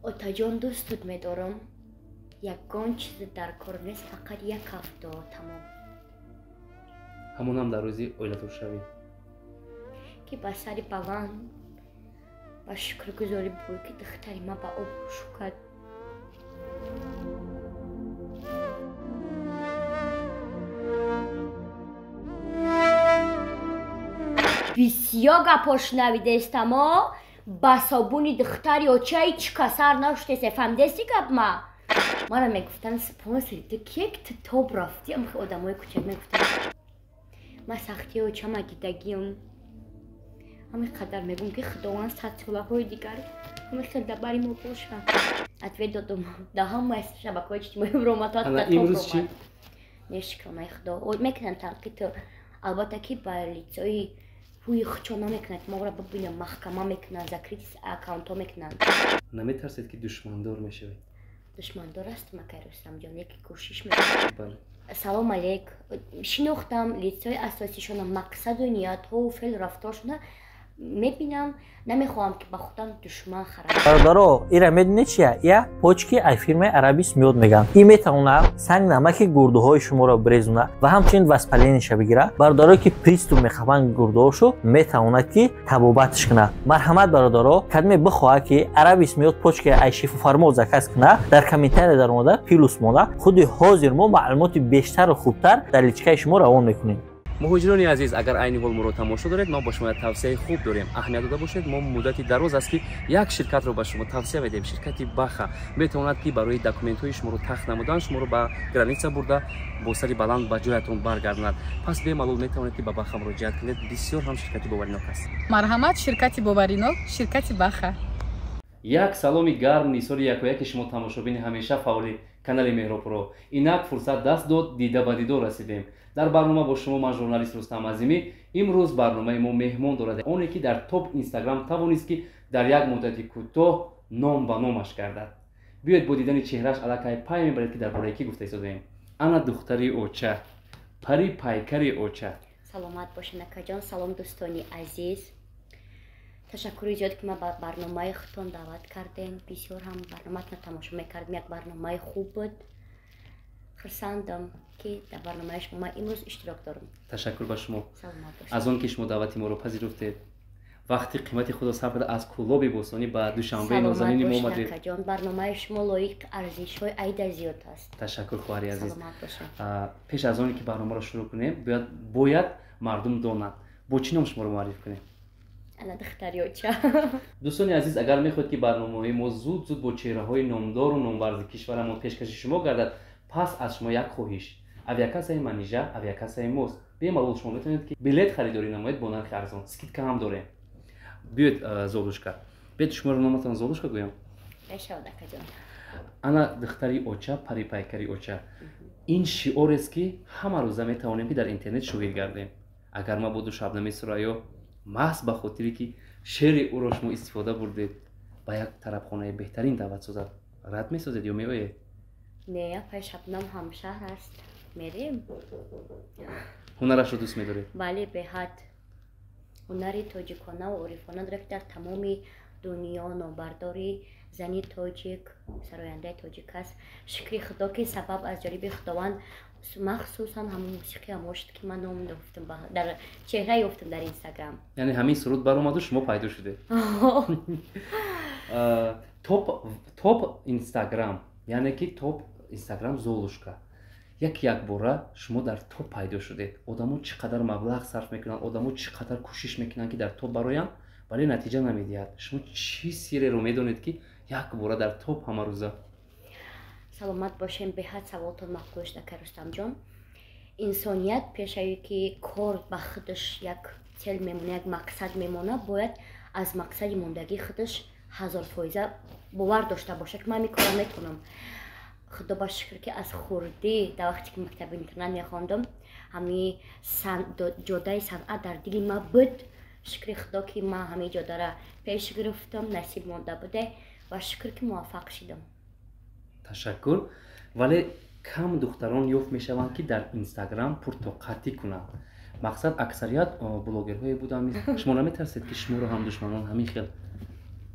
Отаҷон, дӯстут медорам. Ягон чизе дар кор нест, фақат як ҳафта, тамом. Ҳамонам дар рӯзи оиладоршавӣ. Ки ба сари баланд, ба шукргузорӣ буд, ки духтари ман ба обрӯ шукад. Бисёр гапҳо шунавидестамо, ба собуни духтари оча ҳеҷ касар нашудесе, фаҳмидести гап ма? Мара мегуфтанд, спонсори ту кие, ки ту тоб рафтӣ? Амхи одамои кӯчак мегуфтанд. Ман сахтии очама дидагиам. Ҳамин қадар мегӯм, ки Худованд садсолаҳои дигар ҳамин хел дар бари мо боша. Ответ додум. Дар ҳамаи шабакаҳои иҷтимоӣ ромад. Имрӯз чӣ? Не, шукронаи Худо. Мекунанд танқид, албатта, ки ба лицои ҳуи хучо намекунад, ки моро бибинам, маҳкама мекунанд, закрытый аккаунтҳо мекунанд. Наметарсед, ки душмандор мешавед? Душмандор ҳастам, акай Рустамҷон, яке кӯшиш мекунам. Салом алейк. Шинохтам лицои асосишона, мақсаду ниятҳову феълу рафторшона мебинам, намехоҳам, ки ба худам душман харам. Бародаро, ира медонед чия? Я почки ай фирмаи Арабис миёд мегӯянд. Ин метавонад санг намаки гурдуҳои шуморо бирезонад ва ҳамчунин воспалениеша бигирад. Бародарое, ки приступ мехӯранд гурдуҳошо, метавонад, ки табобатш кунад. Марҳамат, бародаро, кадме бихоҳад, ки Арабис миёд почки ай Шифофармо заказ кунад, дар комментария даромада плюс монда, худи ҳозир мо маълумоти бештару хубтар дар личкаи шумо равон мекунем. Муҳоҷирони азиз, агар айни ҳол моро тамошо доред, мо ба шумо як тавсияи хуб дорем. Аҳамият дода бошед, мо муддати дароз аст, ки як ширкатро ба шумо тавсия медиҳем. Ширкати Баха метавонад, ки барои документҳои шуморо тахт намудан, шуморо ба граница бурда, бо сари баланд ба ҷоятон баргардонад. Пас бемалол метавонед, ки ба Баха муроҷиат кунед. Бисёр ҳам ширкати боваринок аст. Марҳамат, ширкати боваринок, ширкати Баха. Як саломи гарм нисори якояки шумо, тамошобини ҳамеша фаъоли канали Меҳробро. Инак фурсат даст дод, дида ба дидор расидем. Дар барнома бо шумо ман, журналист Рустам Азимӣ. Имрӯз барномаи мо меҳмон дорад, оне ки дар топ Инстаграм тавонист, ки дар як муддати кӯтоҳ ном ба номаш гардад. Биёед, бо дидани чеҳрааш аллакай пай мебаред, ки дар бораи кӣ гуфта истодаем. Ана духтари оча, пари пайкари оча. Саломат бошед, акаҷон. Салом, дӯстони азиз. Ташаккури зиёд, ки ман ба барномаи худтон даъват кардем. Бисёр ҳам барномаатонро тамошо мекардем, як барномаи хуб буд. Хурсандам, ки дар барномаи шумо ман имрӯз иштирок дорам. Ташаккур ба шумо. Саломат бошед. Аз он ки шумо даъвати моро пазируфтед, вақти қимати худро сарф карда, аз Кӯлоби бостонӣ ба Душанбеи нозанини мо омадед. Акаҷон, барномаи шумо лоиқ арзишҳои айда зиёд аст. Ташаккур, хоҳари азиз. Саломат бошед. Пеш аз оне ки барномаро шурӯъ кунем, бояд мардум донад, бо чӣ ном шуморо муарриф кунем? Ана духтари оча. Дӯстони азиз, агар мехоҳед, ки барномаҳои мо зуд зуд бо чеҳраҳои номдору номварзи кишварамон пешкаши шумо гардад, пас аз шумо як хоҳиш: авиакассаи Манижа авиакассаи мост. Бемалол шумо метавонед, ки билет харидорӣ намоед бо нархи арзон, скидка ҳам дорем. Биёед, Золушка, биёед, шуморо номатон Золушка гӯям. Мешавад, акаҷон. Ана духтари оча, пари пайкари оча. Ин шиорест, ки ҳама рӯза метавонем, ки дар интернет шоҳид гардем. Агар мабоду Шабнами Сурайё маҳз ба хотире ки шеъри ӯро шумо истифода бурдед, ба як тарабхонаи беҳтарин даъват созад, рад месозед ё меоед? Не, апай Шабнам ҳамшаҳр аст, мерем. Ҳунарашро дӯст медоред? Бале, беҳад. Ҳунари тоҷиконаву орифона дорад, ки дар тамоми дунё номбардори зани тоҷик, сарояндаи тоҷик аст. Шукри Худо, ки сабаб аз ҷониби Худованд, махсусан ҳамон мусиқӣ ҳамо шуд, ки ман ном ёфтам, дар чеҳра ёфтам дар Инстаграм. Яъне ҳамин суруд баромаду шумо пайдо шудед. Топ Инстаграм, яъне ки топ Инстаграм Золушка. Як якбора шумо дар топ пайдо шудед. Одамо чӣ қадар маблағ сарф мекунанд, одамо чӣ қадар кӯшиш мекунанд, ки дар топ бароянд, вале натиҷа намедиҳад. Шумо чӣ сирреро медонед, ки якбора дар топ ҳамарӯза? Саломат бошем. Беҳад саволтон маъқул шуд, ака Рустамҷон. Инсоният пешае ки кор ба худаш як цель мемона, як мақсад мемона, бояд аз мақсади мондагии худаш 1000% бовар дошта бошад, ки ман ин корро метавонам. Худо ба шукр, ки аз хурдӣ, дар вақте ки мактаби интернат мехондам, ҳамин ҷодаи санъат дар дили ман буд. Шукри Худо, ки ман ҳамин ҷодаро пеш гирифтам, насиб монда буде ва шукр, ки муваффақ шудам. Ташаккур. Вале кам духтарон ёфт мешаванд, ки дар Инстаграм пуртоқатӣ кунанд. Мақсад, аксарият блогерҳое буданд. Шумо наметарсед, ки шуморо ҳам душманон ҳамин хел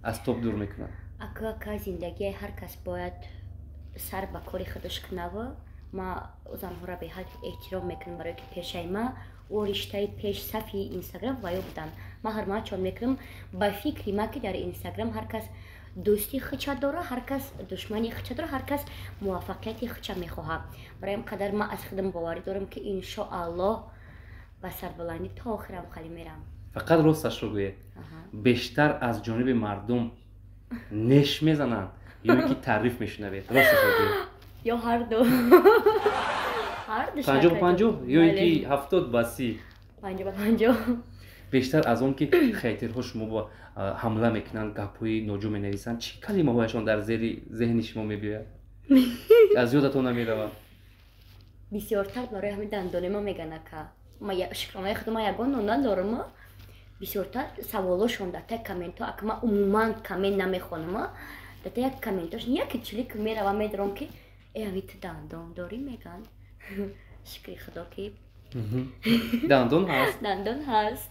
аз топ дур мекунанд? Ака, зиндагии ҳар кас бояд сар ба кори худаш кунава. Ма занҳоро беҳад эҳтиром мекунам, барое ки пешаи ма ӯ риштаи пешсафи инстаграм ва ё буданд. Ма ҳурматшон мекунам. Ба фикри ма, ки дар инстаграм ҳар кас дӯсти хича дора, ҳар кас душмани хича дора, ҳар кас муваффақияти хича мехоҳад. Барои ин қадар ма аз худам боварӣ дорам, ки иншоаллоҳ ба сарбаландӣ то охирам хали мерам. Фақат росташро гӯед, бештар аз ҷониби мардум неш мезананд ё ин ки таъриф мешунавед? Росташро гӯед. Ё ҳарду. 50-50 ё ин ки 70-30? 50-50. Бештар аз он ки хейтерҳо шумо бо ҳамла мекунанд, гапҳои ноҷо менависанд, чӣ калимаҳояшон дар зери зеҳни шумо мебиёяд, аз ёдатон намеравад? Бисёртар барои ҳамин дандони ма меган, ака. Шукронаи худо, ма ягон нон надорам. Бисёртар саволошон дар таи комментҳо, ака. Ма умуман коммент намехонам. Дар таи як комментош яке чилик мерава, медорам, ки э, ами ту дандон дорӣ, меган. Шукри худо, ки дандон ҳаст. Дандон ҳаст.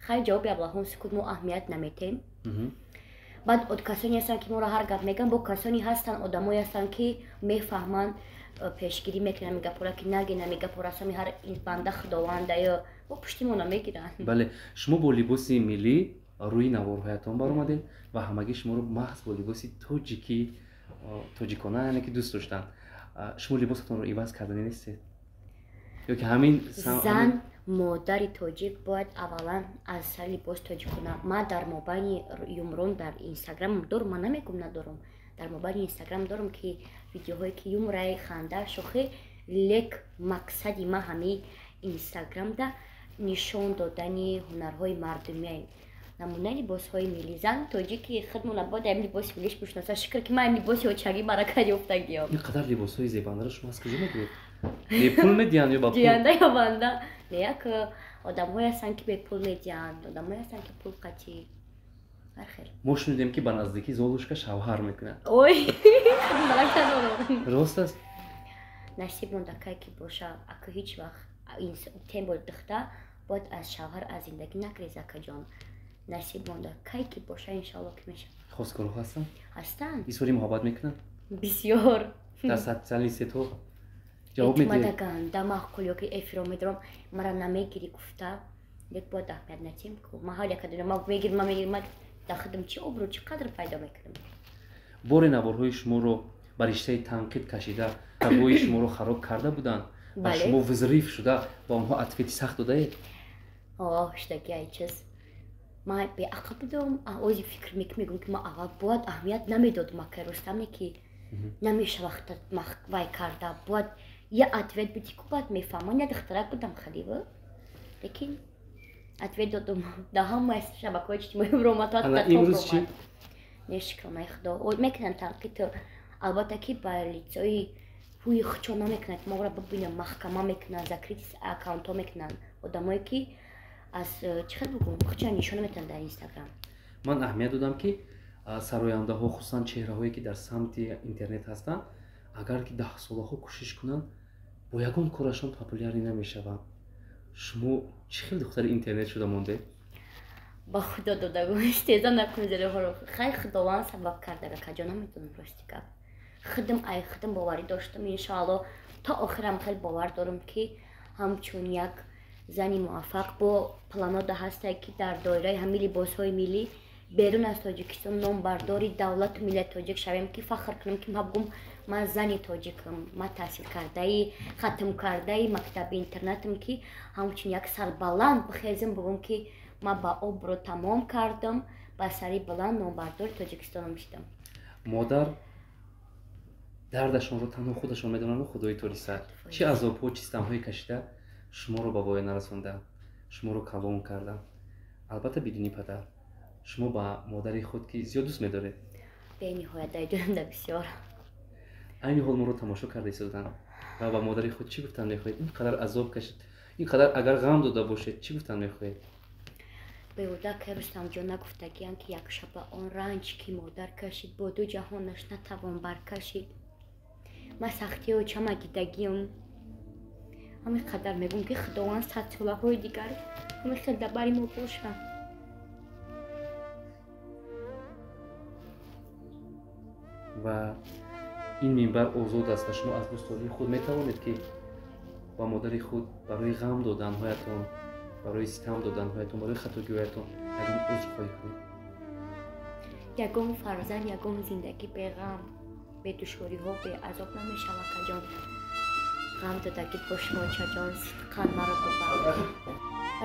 Хайр, ҷавоби аблаҳон сукут, мо аҳамият наметем. Баъд касоне ҳастанд, ки моро ҳар гап меган, бо касоне ҳастанд, одамое ҳастанд, ки мефаҳманд, пешгирӣ мекунанд ами гапҳоро, ки наген ами гапҳоро. Асами ҳар банда худованда ё бо пушти мо намегиранд. Бале, шумо бо либоси миллӣ рӯи наворҳоятон баромадед ва ҳамагӣ шуморо маҳз бо либоси тоҷикӣ, тоҷикона, яъне ки дӯст доштанд. Шумо либосатонро иваз карданӣ нестед ё ки ҳамин? Зан, модари тоҷик бояд аввалан аз сари либоси тоҷикона. Ман дар мобайни юмрон дар инстаграм дорум, ман намегум надорум, дар мобайни инстаграм дорум, ки видеоҳое ки юмрай, ханда, шӯхӣ, лек мақсади ма ҳамин инстаграмда нишон додани ҳунарҳои мардумия, намунаи либосҳои миллӣ. Зан тоҷики худмона бояд ам либоси миллиш бишноса. Шукр, ки ман ам либоси очагӣ баракат ёфтагиём. Ин қадар либосҳои зебандаро шумо аз куҷо мегиред? Бепул медиҳанд ё ба пул? Ҷиянда ё банда не, як одамҳое ҳастанд, ки бепул медиҳанд, одамҳое ҳастанд, ки пул қатӣ, ҳар хел. Мо шунидем, ки ба наздикӣ Золушка шавҳар мекунад. Ой, барак надорам. Рост аст? Насиб монда, кай ки боша, ака. Ҳеҷ вақт тем бол духта бояд аз шавҳар, аз зиндагӣ нагрез, акаҷон. Насиб монда, кай ки боша, иншоалло ки мешавад. Хостгорҳо ҳастанд? Ҳастанд. Изҳори муҳаббат мекунанд? Бисёр. Дар социальный сетьҳо ҷавоб медиҳед? Мада ганда маъқул ё ки эфиро медорам, мара намегирӣ гуфта, лек бояд аҳамият натиҳем ку. Ма ҳар яка дунё ма мегирам, ма мегирам, ма дар худам чӣ обрӯ, чӣ қадр пайдо мекунам? Боре наворҳои шуморо ба риштаи танқид кашида, ҳавои шуморо хароб карда буданд ва шумо взрыв шуда ба онҳо ответи сахт додаед? Шудаги ай чиз. Ман беақл будам. Ози фикр мегӯм, ки ман аввал бояд аҳамият намедодам, акай Рустаме, ки намеша вақта вай карда, бояд я ответ бидӣ ку, баъд мефаҳмам. Я духтарак будам халива, лекин ответ додум, дар ҳамаи шабакаҳои иҷтимоӣ ромад. Имрӯз чӣ? Не, шукронаи худо, мекунанд танқид, албатта, ки ба лицои ҳуи хучо намекунанд, ки моро бибинам, маҳкама мекунанд, закрытый аккаунтҳо мекунанд, одамое ки аз чӣ хел бугум, хуча нишон наметавонанд дар инстаграм. Ман аҳамият додам, ки сарояндаҳо, хусусан чеҳраҳое, ки дар самти интернет ҳастанд, агар ки даҳсолаҳо кӯшиш кунанд, бо ягон корашон популярӣ намешаванд. Шумо чӣ хел духтари интернет шуда мондед? Ба худо додагум, истеза накун зероҳоро. Хайр, худованд сабаб карда, акаҷон, намедонам, рости гап, худам ай худам боварӣ доштам, иншоалло то охирам хеле бовар дорам, ки ҳамчун як зани муваффақ бо планода ҳастае, ки дар доираи ҳамин либосҳои миллӣ берун аз Тоҷикистон номбардори давлату миллати тоҷик шавем, ки фахр кунам, ки ма бугум, ман зани тоҷикам, ман таҳсилкардаи, хатмкардаи мактаби интернатам, ки ҳамчун як сарбаланд бихезам, бугум, ки ман ба обрӯ тамом кардам, ба сари баланд номбардори Тоҷикистонам шудам. Модар дардашонро танҳо худашон медонанд, худои торисар, чӣ азобҳо, чӣ ситамҳое кашида шуморо ба воя нарасонданд, шуморо калон карданд, албатта бидуни падар. Шумо ба модари худ ки зиёд дӯст медоред? Бениҳоят, дайдонда бисёр. Айни ҳол моро тамошо карда истоданд ва ба модари худ чӣ гуфтан мехоҳед? Ин қадар азоб кашид, ин қадар агар ғам дода бошед, чӣ гуфтан мехоҳед? Беуда, ки Рустамҷон, нагуфтагиям, ки як шаба он ранҷ, ки модар кашид, бо ду ҷаҳонаш натавон баркашид. Ман сахтиҳо чама дидагиам. Ҳамин қадар мегӯм, ки худованд садсолаҳои дигар ҳамин хел дар бари мо бошад. Ва ин минбар озод аст ва шумо аз дӯстдории худ метавонед, ки ба модари худ барои ғам доданҳоятон, барои ситам доданҳоятон, барои хатогиҳоятон ягон узрхоҳӣ кунед. Ягон фарзанд, ягон зиндагӣ беғам, бедушвориҳо, беазоб намешавад, акаҷон. Ғам додагит бошем, очаҷон, сидқан маро бубахш.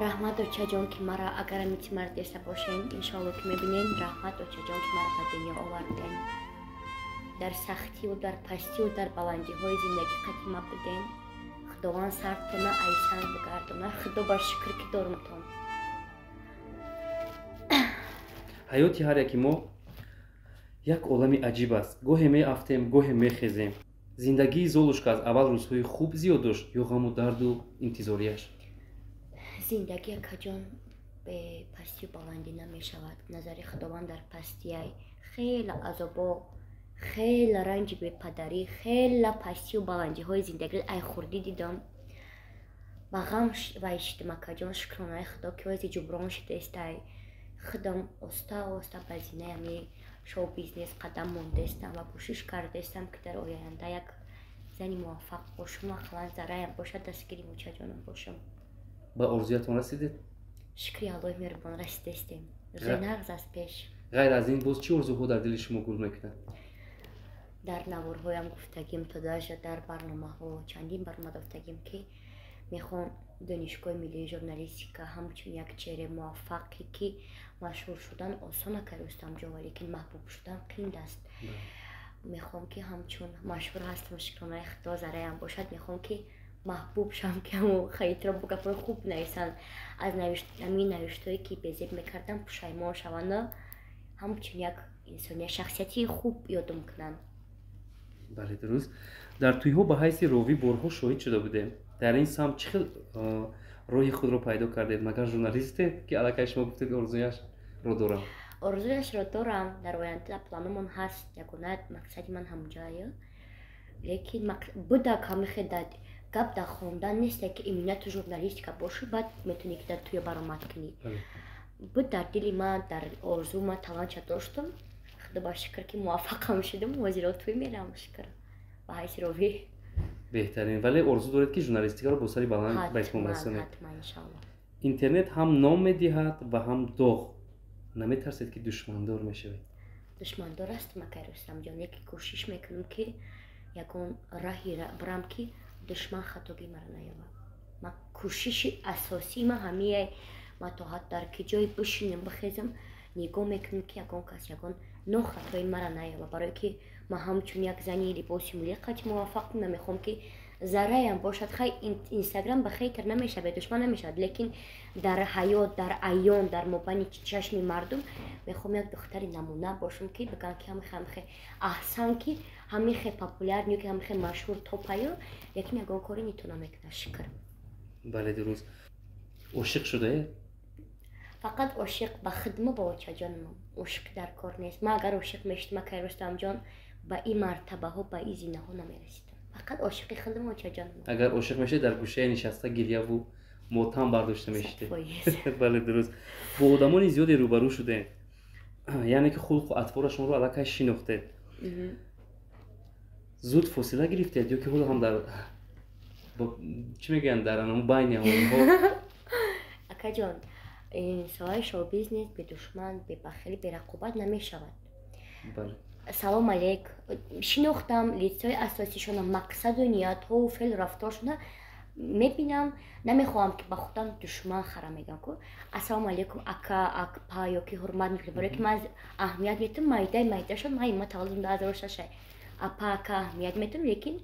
Раҳмат, очаҷон, ки мара, агар амити мара деста бошен, иншоалло, ки мебинен. Раҳмат, очаҷон, ки мара ба дунё оварден, дар сахтиву дар пастиву дар баландиҳои зиндагӣ қати ма буден. Худованд сартона айсан бигардона. Худо бар шукр, ки дорумтон. Ҳаёти ҳар яки мо як олами аҷиб аст. Гоҳе меафтем, гоҳе мехезем. Зиндагии Золушка аз аввал рӯзҳои хуб зиёд дошт ё ғаму дарду интизориаш? Зиндагӣ, акаҷон, бе пастию баландӣ намешавад. Назари Худованд дар пастияй. Хеле азобо, хеле ранҷи бепадарӣ, хеле пастию баландиҳои зиндагӣ ай хурдӣ дидам. Ба ғам вай шидам, акаҷон. Шукронаи Худо, ки ози ҷуброн шудаистай. Худам оста оста ба зинаи ами шоу бизнес қадам мондестам ва кӯшиш кардаистам, ки дар оянда як зани муваффақ бошам, ақаллан зараям бошад, дастгири мучаҷонам бошам. Ба орзуятон расидед? Шукри Аллоҳи меҳрубон, расидаистем. Рӯзои нағз аз пеш. Ғайр аз ин боз чӣ орзуҳо дар дили шумо гул мекунад? Дар наворҳоям гуфтагим, то даже дар барномаҳо, чандин барнома гуфтагим, ки мехоҳам Донишгоҳи миллии журналистика, ҳамчун як чеҳраи муваффақе, ки машҳур шудан осон, акай Рустамҷон, валекин маҳбуб шудан қинд аст. Мехоҳам, ки ҳамчун машҳур ҳастам, шукронаи Худо, зараям бошад, мехоҳам, ки маҳбуб шавам, ки ҳамо хайтро бо гапҳои хуб нависанд, аз ҳамин навиштҳое, ки безеб мекардам, пушаймон шаванд, ҳамчун як инсон, як шахсияти хуб ёдум кунанд. Бале, дуруст. Дар тӯйҳо ба ҳайси ровӣ борҳо шоҳид шуда будем. Дар ин самт чӣ хел роҳи худро пайдо кардед? Магар журналистед, ки аллакай шумо гуфтед, орзуяшро дорам? Орзуяшро дорам, дар оянда планомон ҳаст. Ягона мақсади ман ҳамҷое, лекин будак ҳамихе гап дар хондан несте, ки именно ту журналистика бошӣ, баъд метавонӣ, ки дар туя баромад кунӣ. Буд дар дили ман, дар орзу ман талантша доштам. Худо ба шукр, ки муваффақам шудам. Ҳозиро туй мерам, шукр, ба ҳайси ровӣ. Беҳтарин. Вале орзу доред, ки журналистикаро бо сари баланд ба итмом расонед? Ҳатман, иншоалло. Интернет ҳам ном медиҳад ва ҳам доғ. Наметарсед, ки душмандор мешавед? Душмандор ҳастам, акай Рустамҷон, яке кӯшиш мекунам, ки ягон раҳи бирам, ки душман хатогӣ мара наёбад. Ма кӯшиши асосии ма ҳамие. Ма то ҳат дар ки ҷое бишинам, бихезам, нигоҳ мекунам, ки ягон кас ягон нохатои мара наёбад, барое ки ман ҳамчун як зани либоси миллӣ қати муваффақ намехоҳам, ки зарраям бошад. Хай, Инстаграм ба хейтер намешавад, душман намешавад, лекин дар ҳаёт, дар аён, дар мобайни чашми мардум мехоҳам як духтари намуна бошам, ки бигӯянд, ки ҳамихе, ҳамихе аҳсан, ки ҳамихе популярный, ки ҳамихе машҳур топаю, лекин ягон кори нито намекунад, шукр. Бале, дуруст. Ошиқ шудаед? Фақат ошиқ ба хидма, ба очаҷонам. Ошиқӣ дар кор нест. Ман агар ошиқ мешудам, акай Рустамҷон, ба ин мартабаҳо, ба ин зинаҳо намерасидам. Фақат ошиқи хидма, очаҷонам. Агар ошиқ мешудед, дар гӯшае нишаста гирьяву мотам бардошта мешудед. Бале, дуруст. Бо одамони зиёде рӯбарӯ шудем, яъне ки хулқу атворашонро аллакай шинохтед. Зуд фосила гирифтед ё ки ҳоло ҳам дар, чӣ мегӯянд, дар анам байни онҳо? Акаҷон, соҳаи шоу-бизнес бедушман, бебахилӣ, берақобат намешавад. Салом алейк. Шинохтам лицои асосишона, мақсаду ниятҳову феълу рафторшона мебинам. Намехоҳам, ки ба худам душман хара. Мегам ку ассалому алейкум, ака, акпа, ё ки ҳурмат мекунам, барое ки ман аҳамият метам майдаи майдашон. Ман таваллудам 2006. Апа, ака аҳамият метам, лекин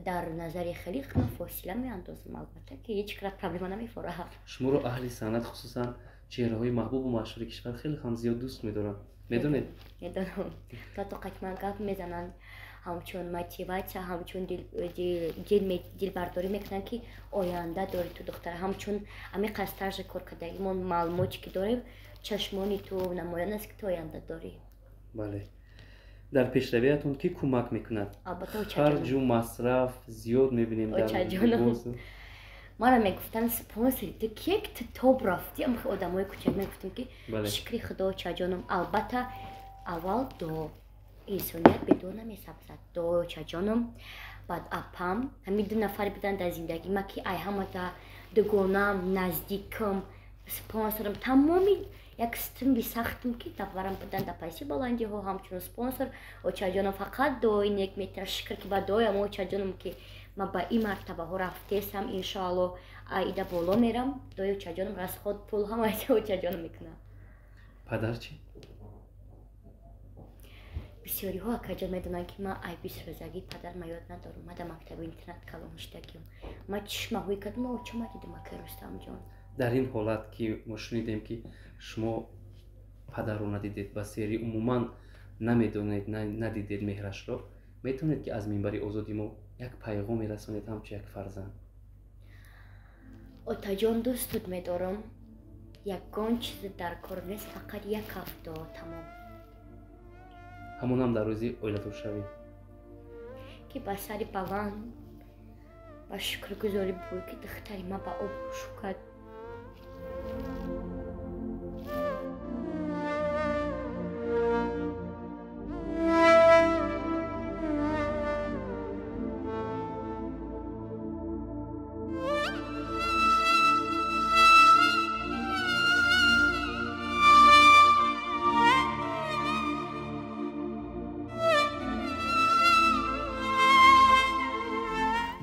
дар назари хеле ман фосила меандозам. Албатта, ки ҳеҷ кара проблема намефорад. Шуморо аҳли санъат, хусусан чеҳраҳои маҳбубу машҳури кишвар, хеле ҳам зиёд дӯст медоранд. Медонед? Медонам. То қатман гап мезананд, ҳамчун мотиватсия, ҳамчун дилбардорӣ мекунанд, ки оянда дори ту, духтара. Ҳамчун ами қастаржи кор кардагимон, маълумоте ки дорем, чашмони ту намоён аст, ки ту оянда дорӣ. Бале. Дар пешравиятон кӣ кӯмак мекунад? Албатта. Харҷу масраф зиёд мебинем. Очаҷонам. Мара мегуфтанд, спонсори ту кие, ки ту тоб рафтӣ? Одамои кӯчак. Мегуфтам, ки шукри Худо, очаҷонам. Албатта, аввал дуо. Инсоният бедуо намесабзад. Дуои очаҷоном, баъд апам, ҳамин ду нафаре буданд дар зиндагии ма, ки ай ҳамада дугонаам, наздикам, спонсорам, тамоми як стимби сахтам, ки дар барам буданд дар паси баландиҳо ҳамчун спонсор. Очаҷоном фақат дуои нек метавад. Шукр, ки ба дуои ама очаҷоном, ки ман ба ин мартабаҳо рафтесам, иншоалло ида боло мерам. Дуои очаҷоном, расход, пул ҳамаи очаҷоном мекунам. Падар чӣ? Бисёриҳо, акаҷон, медонанд, ки ман ай 20 рӯзагӣ падар ма ёд надорам. Ман дар мактаби интернат калон шудагиам. Ман чишмаҳои кадом очама дидам, акай Рустамҷон. Дар ин ҳолат, ки мо шунидем, ки шумо падарро надидед, ба сери умуман намедонед, надидед меҳрашро, метавонед, ки аз минбари озоди мо як пайғоме расонед ҳамчун як фарзанд? Отаҷон, дӯстут медорам. Ягон чизе дар кор нест, фақат як ҳафто, тамом. Ҳамонам дар рӯзи оиладоршавӣ. Ки ба сари баланд, ба шукргузорӣ буд, ки духтари ман ба обрӯ шукад.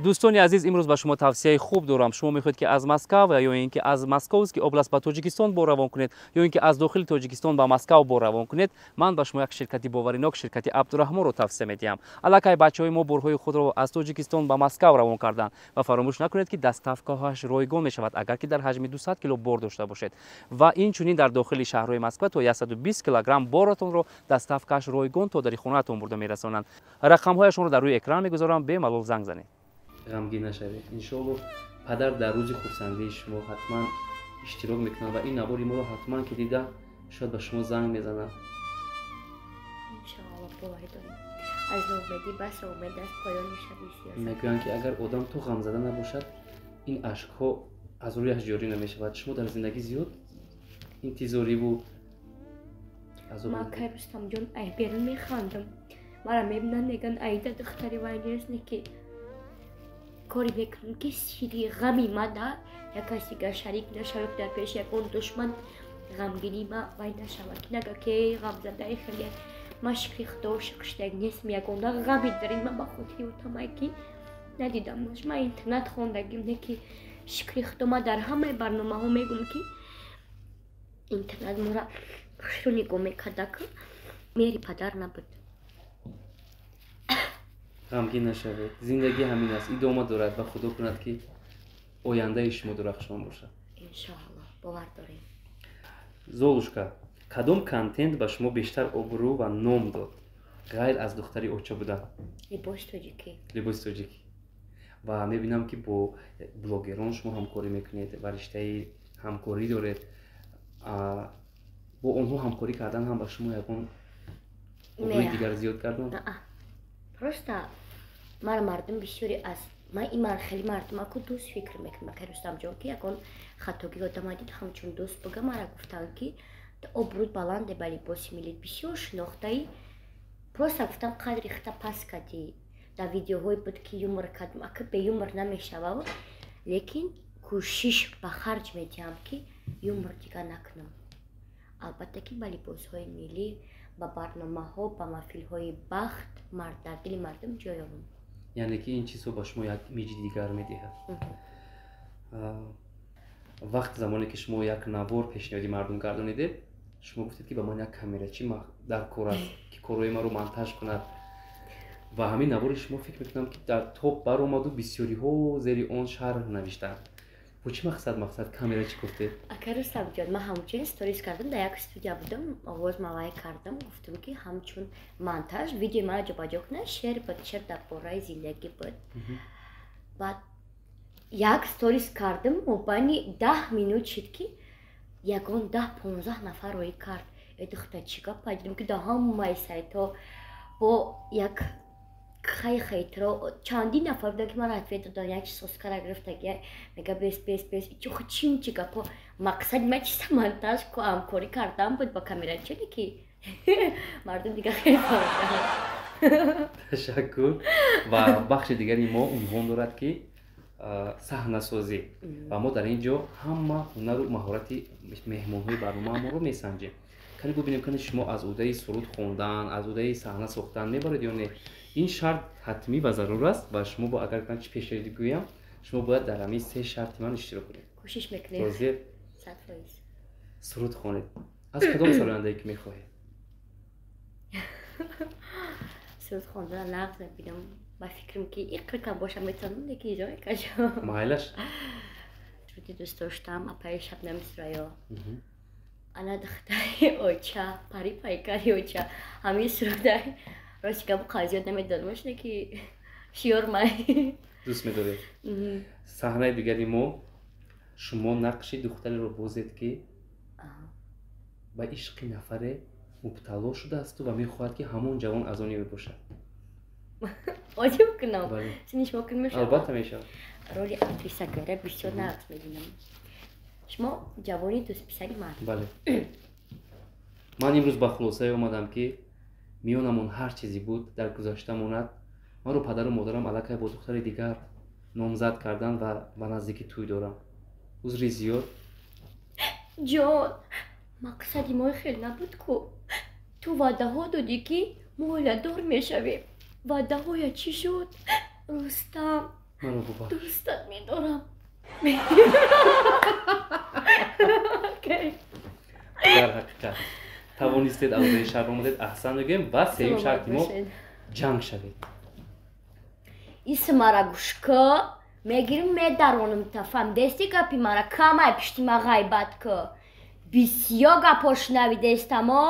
Дӯстони азиз, имрӯз ба шумо тавсияи хуб дорам. Шумо мехоҳед, ки аз Москав ё ин ки аз Московский область ба Тоҷикистон бор равон кунед, ё ин ки аз дохили Тоҷикистон ба Москав бор равон кунед, ман ба шумо як ширкати боваринок, ширкати Абдураҳмонро тавсия медиҳам. Аллакай бачаҳои мо борҳои худро аз Тоҷикистон ба Москав равон карданд. Ва фаромӯш накунед, ки доставкаҳояш ройгон мешавад, агар ки дар ҳаҷми 200 кило бор дошта бошед. Ва инчунин дар дохили шаҳрҳои Москва то 120 килограмм боратонро доставкааш ройгон то дари хонаатон бурда мерасонанд. Рақамҳояшонро дар рӯи экран мегузорам, бемалол занг занед. Ғамгин нашавед, иншоалло, падар дар рӯзи хурсандии шумо ҳатман иштирок мекунад ва ин навори моро ҳатман ки дида, шояд ба шумо занг мезанад. Иншоалло, боварӣ дорем. Аз ноумедӣ бас умед аст поёни шаби сиёсат. Мегӯянд, ки агар одам то ғамзада набошад, ин ашкҳо аз рӯяш ҷорӣ намешавад. Шумо дар зиндагӣ зиёд интизориву азоб. Ман, акай Рустамҷон, ай берун механдам. Мара мебинанд, мегӯянд, аида духтари вай нест, не ки коре мекунам, ки сири ғами мада як кас дигар шарик нашавад, дар пеши ягон душман ғамгинӣ ма вай нашавад, ки нага, ки ғамзадаи хеле. Ман, шукри Худо, шукр шудаг нестм. Ягона ғами дарин ман ба хотири утамай, ки надидамаш. Ман интернат хондагим, не ки, шукри Худо, ман дар ҳамаи барномаҳо мегӯм, ки интернат мора хушрӯ нигоҳ мекарда, ки меҳри падар набуд. Ғамгин нашавед, зиндагӣ ҳамин аст, идома дорад ва Худо кунад, ки ояндаи шумо дурахшон бошад. Иншоалло, бовар дорем. Золушка, кадом контент ба шумо бештар обрӯ ва ном дод, ғайр аз духтари оча будан? Либоси тоҷикӣ. Либоси тоҷикӣ. Ва мебинам, ки бо блогерон шумо ҳамкорӣ мекунед ва риштаи ҳамкорӣ доред. Бо онҳо ҳамкорӣ кардан ҳам ба шумо ягон обрӯи дигар зиёд карданд? Просто мара мардум бисёре аз ман ин хеле мардумаку дӯст фикр мекунам, акай Рустамҷон, ки ягон хатогӣ одама дид, ҳамчун дӯст буга. Мара гуфтанд, ки обрӯд баланде, ба либоси миллит бисёр шинохтаи. Просто гуфтам, қадри хита пас кардӣ. Дар видеоҳое буд, ки юмор кардам, ака, бе юмор намешава, лекин кӯшиш ба харҷ медиҳам, ки юмор дигар накунам. Албатта, ки ба либосҳои миллӣ, ба барномаҳо, ба маҳфилҳои бахт дар дили мардум ҷой ёбам. Яъне ки ин чизҳо ба шумо як имиҷи дигар медиҳад. Вақт замоне ки шумо як навор пешниҳоди мардум гардонидед, шумо гуфтед, ки ба ман як камерачи дар кор аст, ки корҳои маро монтаж кунад. Ва ҳамин навори шумо, фикр мекунам, ки дар топ баромаду бисёриҳо зери он шарҳ навиштанд. Бо чӣ мақсад камерачи гуфтед? Ака Рустамҷон, ман ҳамчун сторис кардам, дар як студия будам, овоз малай кардам, гуфтам, ки ҳамчун монтаж видеои маро ҷобаҷо кунад. Шер буд, шер дар бораи зиндагӣ буд. Баъд як сторис кардам, мобайни 10 минут шид, ки ягон 10-15 нафар роӣ кард: «Э, духта, чӣ гапа?» Дидам, ки дар ҳамаи сайтҳо бо як хай хайтро чандин нафар буданд, ки мара ответ додан, як чиз соскара гирифтаги, мега: «Бес, бес, бес, чин, чӣ гапо?» Мақсади ман чиста монтаж ҳамкорӣ кардан буд ба камерачине, ки Мардум дига хеле фаҳмидаанд. Ташаккур. Ва бахши дигари мо унвон дорад, ки саҳнасозӣ, ва мо дар ин ҷо ҳама ҳунару маҳорати меҳмонҳои барномаамонро месанҷем. Кани бубинем, кани шумо аз уҳдаи суруд хондан, аз уҳдаи саҳна сохтан мебаред ё не. Ин шарт ҳатмӣ ва зарур аст, ва шумо бо агар ман чӣ пешниҳод гӯям, шумо бояд дар ҳамин се шарти ман иштирок кунед. Кӯшиш мекунем. Розиед? 100%. Суруд хонед. Аз кадом сарояндае ки мехоҳед? Суруд хондана нағз мебинам. Ба фикрам, ки иқрикам боша, метавонам, лекин иҷро мекашам. Майлаш. Суруди дӯст доштам, апаи Шабнами Сурайё. Ана духтари оча, пари пайкари оча. Ҳамин сурудай. Рости гапу қазиёт намедонам, ки шиёр май. Дӯст медоред. Саҳнаи дигари мо: шумо нақши духтареро бозед, ки ба ишқи нафаре мубтало шудаасту ва мехоҳад, ки ҳамон ҷавон аз он ӯ бошад. Одим кунам? Сини шумо кун мешавад? Албатта, мешавад. Роли актриса гара бисёр нағз мебинам. Шумо ҷавони дӯстписари ман. Бале. Ман имрӯз ба хулосае омадам, ки миёнамон ҳар чизе буд, дар гузашта монад. Маро падару модарам аллакай бо духтари дигар номзад карданд ва ба наздикӣ тӯй дорам. Узри зиёд. Ҷон, мақсади мо хел набуд ку. Ту ваъдаҳо додӣ, ки мо оиладор мешавем. Ваъдаҳоя чӣ шуд, Рустам? Маро бубахш. Дӯстат медорам. Дар ҳақиқат тавонистед, аз уҳдаи шарт омадед, аҳсан мегӯем. Ва сеюм шарти мо: ҷанг шавед. Исмара гӯш кӣ, мегирим, медаронам та. Фаҳмидести гапи мара? Камай пишти ма ғайбат кӣ. Бисёр гапҳо шунавидестамо.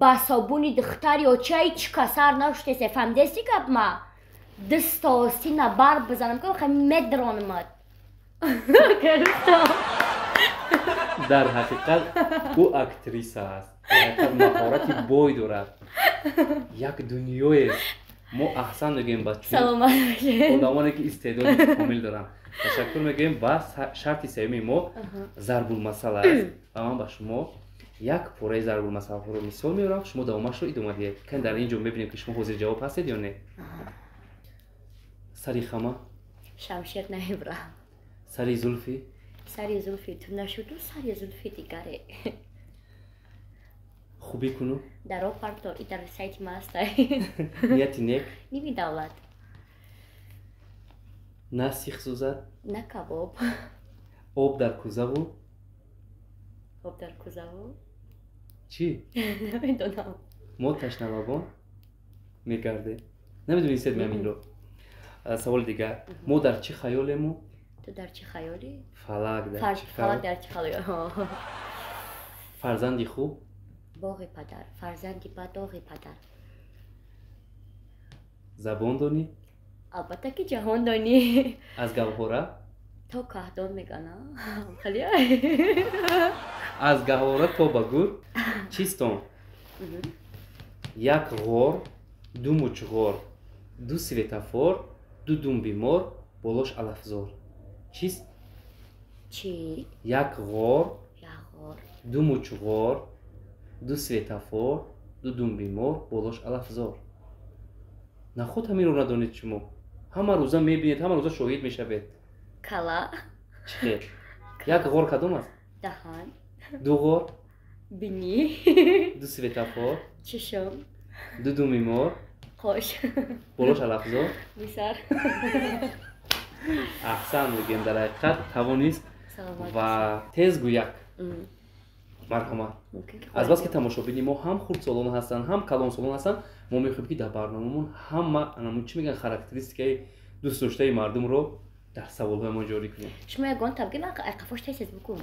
Ба собуни духтари оча ҳеҷ касар нашудесе. Фаҳмидести гап ма? Дасту остина бар бизанам ки хай медаронамат. Дар ҳақиқат ӯ актриса аст, дар ҳақиқат маҳорати бой дорад, як дунёест. Мо аҳсан мегӯем ба Саломат бошед. одамоне, ки истеъдоди комил доранд. Ташаккур мегӯем. Ва шарти сеюми мо зарбулмасал аст, ва ман ба шумо як пораи зарбулмасалҳоро мисол меорам, шумо давомашро идома диҳед. Кани дар ин ҷо мебинем, ки шумо ҳозир ҷавоб ҳастед ё не. Сари хама Шамшер намебурам. Сари зулфи Сари зулфи ту нашуду, сари зулфи дигаре. Хубӣ куну Даро парто. И дар сайти ма ҳастай. Нияти нек Ними давлат. На сих сӯзад на кабоб. Об дар кӯзаву Об дар кӯзаву чӣ? Намедонам. Мо ташналабон мегардем. Намедонистед маминро? Саволи дигар: мо дар чӣ хаёлему Ту дар чӣ хаёлӣ? Фалак дар чӣ? Фалак дар чӣ хаёлӣ? Фарзанди хуб боғи падар, фарзанди бад доғи падар. Забон донӣ Албатта ки ҷаҳон донӣ. Аз гаҳвора то каҳдон мегана хеле. Аз гаҳвора то ба гур чистон. Як ғор, ду мучғор, ду светофор, ду думби мор, болош алафзор. Чист? Чӣ? Як ғор, Як ғор, ду мучғор, ду светофор, ду думби мор, болош алафзор. Наход ҳаминро надонед шумо? Ҳама рӯза мебинед, ҳама рӯза шоҳид мешавед. Кала. Чӣ хел? Як ғор кадом аст? Даҳан. Ду ғор? Бинӣ. Ду светофор? Чишм. Ду думи мор? Қош. Болош алафзор. Бисар. Аҳсан мегӯем, дар ҳақиқат тавонист. Саломат. Ва тез гӯяк. Марҳамат. Мумкин ки Азбаски тамошобини мо ҳам хурдсолон ҳастанд, ҳам калонсолон ҳастанд, мо мехоҳем, ки дар барномамон ҳама анамун чӣ мегӯянд, характеристикаи дӯстдоштаи мардумро дар саволҳои мо ҷорӣ кунем. Шумо ягон табги ман қафош тез тез бикун.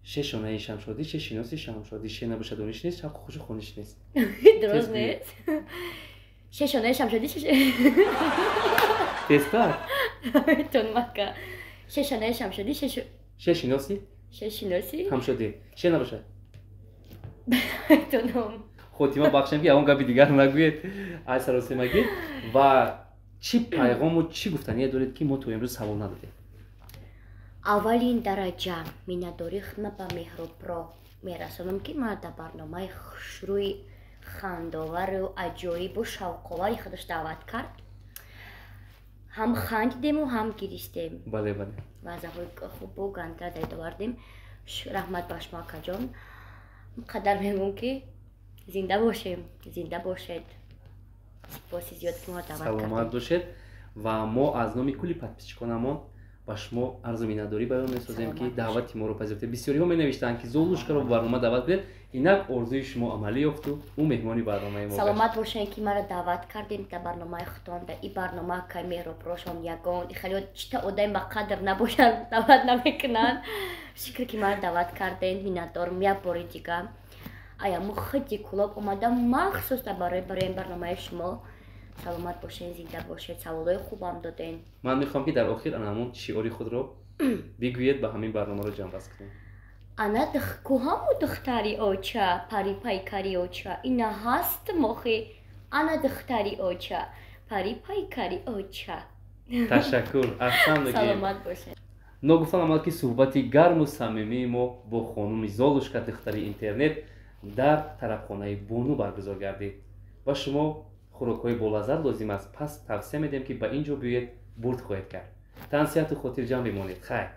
Ше шонаи шамшодӣ, ше шиноси шамшодӣ, ше набошад, дониш нест, шавқу хушу хониш нест. Дуруст. Тез гӯед. Нест. Ше шонаи шамшодӣ, ше Тезтар. Тонмака. Ше шонаи шамшодӣ, ше Ше шиноси ше шиноси ҳамшодӣ, ше набошад тонам. Хотима бахшем, ки ягон гапи дигар нагӯед аз саросемагӣ. Ва чӣ пайғому чӣ гуфтание доред, ки мо то имрӯз савол надодем? Аввалин дараҷа миннатдорӣ хидмат ба Меҳробро. Мерасонам, ки ман дар барномаи хушрӯи, хандовару аҷоибу шавқовари худаш даъват кард. Ҳам хандидему, ҳам гиристем. бале бале Лаҳзаҳои хубу ганда даид овардем. Раҳмат ба шумо, акаҷон. Қадар мегӯм, ки зинда бошем, зинда бошед. Сипоси зиёд, ки моро даъват Саломат кардед. бошед ва мо аз номи кулли подписчиконамон ба шумо арзу миннатдорӣ баён месозем, ки Саломат бошед. даъвати моро пазируфтед. Бисёриҳо менавиштанд, ки Золушкаро ба барнома даъват кунед. Инак орзуи шумо амалӣ ёфту ӯ меҳмони барномаи мо гашт. Саломат бошед, ки маро даъват кардем дар барномаи худтон. Дар и барнома кай меҳроброшон ягон хеле чита одами ба қадр набошанд, даъват намекунанд. Шукр, ки маро даъват кардем. Миннатдорам як бори дига. Аямо худи Кӯлоб омадам махсус дар барои ин барномаи шумо. Саломат бошед, зинда бошед. Саволҳои хубам додем. Ман мехоҳам, ки дар охир ана ҳамон шиори худро бигӯед, ба ҳамин барномаро ҷамъбаст кунем. Ана кӯҳаму духтари оча, пари пайкари оча, ина ҳаст мохи. Ана духтари оча, пари пайкари оча. Ташаккур, аҳсан мегӯем. Саломат бошед. Ногуфта намонад, ки суҳбати гарму самимии мо бо хонуми Золушка, духтари интернет, дар тарабхонаи Бону баргузор гардид. Ба шумо хӯрокҳои болаззат лозим аст, пас тавсия медиҳем, ки ба ин ҷо биёед, бурд хоҳед кард. Тансиҳату хотирҷамъ бимонед, хайр.